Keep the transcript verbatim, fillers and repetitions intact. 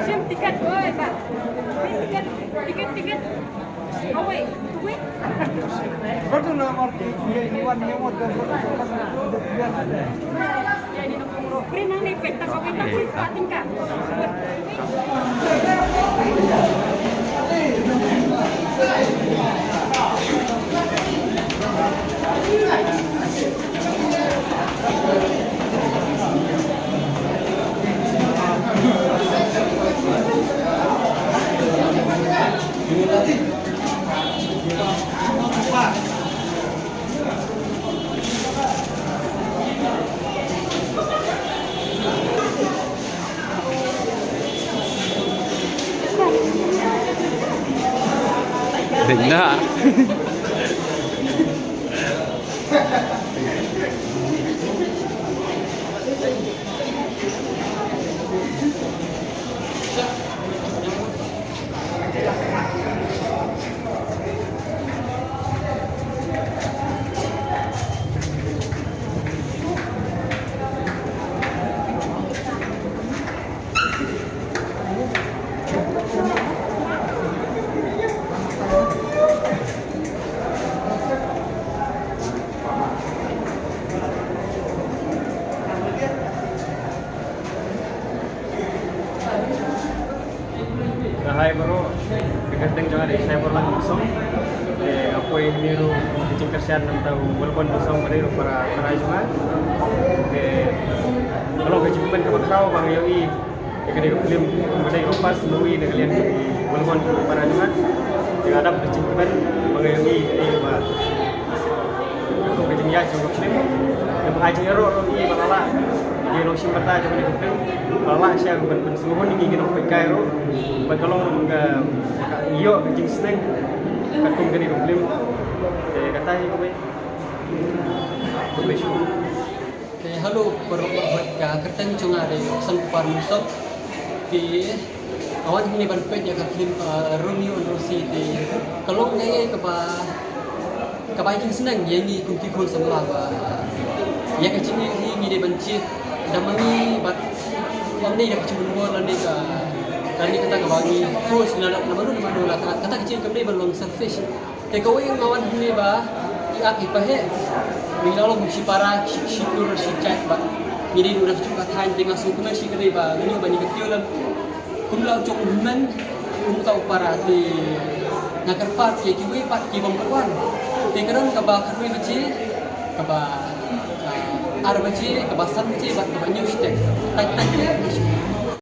Tiket, oi, Pak. Tiket, tiket, tiket. Away, away. Jadi, nang ni peta kau peta sis pating ka. Nah. Hai bro, ka kyrteng jong nga dei Shaiborlang Nongsom. Eh, nga poi hangne ruh ka jingkyrshan na ka bynta u Walbon Nongsom, ka dei ruh para, para jong nga. Eh, ka long ka jingkmen kaba khraw ba nga ïohi ïa kane ka film, ka dei ka first movie na ka liang jong u Walbon, para jong nga. Te nga dap ka jingkmen ba nga ïohi ïa kane ba Ka jingïaid jong ka film. Namar ka jingïaroh ruh ïa ba la lah. Ïa long shim bynta jong ka film. Ba la lah sha ban pynsngewhun ïa ngi ki nongpeitkai ruh. Bad ka long ruh ka, ka ïoh ka jingsneng katkum kane ka film. Te kata hi kawei. Khublei shibun. Te hello, baroh, baroh, ka kyrteng jong nga dei Opson Kupar Nongsom. Te nga wan hangne ban peit ïa ka film, uh, Romeo and Rosie, te ka long kaei kaba, kaba ai jingsneng ïa ngi kum ki khun samla ba ïa ka jingim hi ngi dei ban jied da ma ngi bad ym dei da ka jingbynta lane ka, lane kata kaba ngi force na, na mano na mano la, kata, kata ka jingim kam dei ban long selfish. Te kawei nga wan hangne ba i ap i paheh. Ngi la long shi para, shi, shi kur, shi jait ba ngi dei na ka juh ka thaiñ, te nga sngewkmen shikatdei ba ngi ïoh ba ngi kyntiew lem. Kum la u jong u hynmen, kum uta u para, te nga kyrpad ïa kiwei pat ki bym pat wan. Te ka don kaba khatwei baje, kaba, ah, ar baje, kaba san baje bad kaba hynñiew shiteng. Thait thait.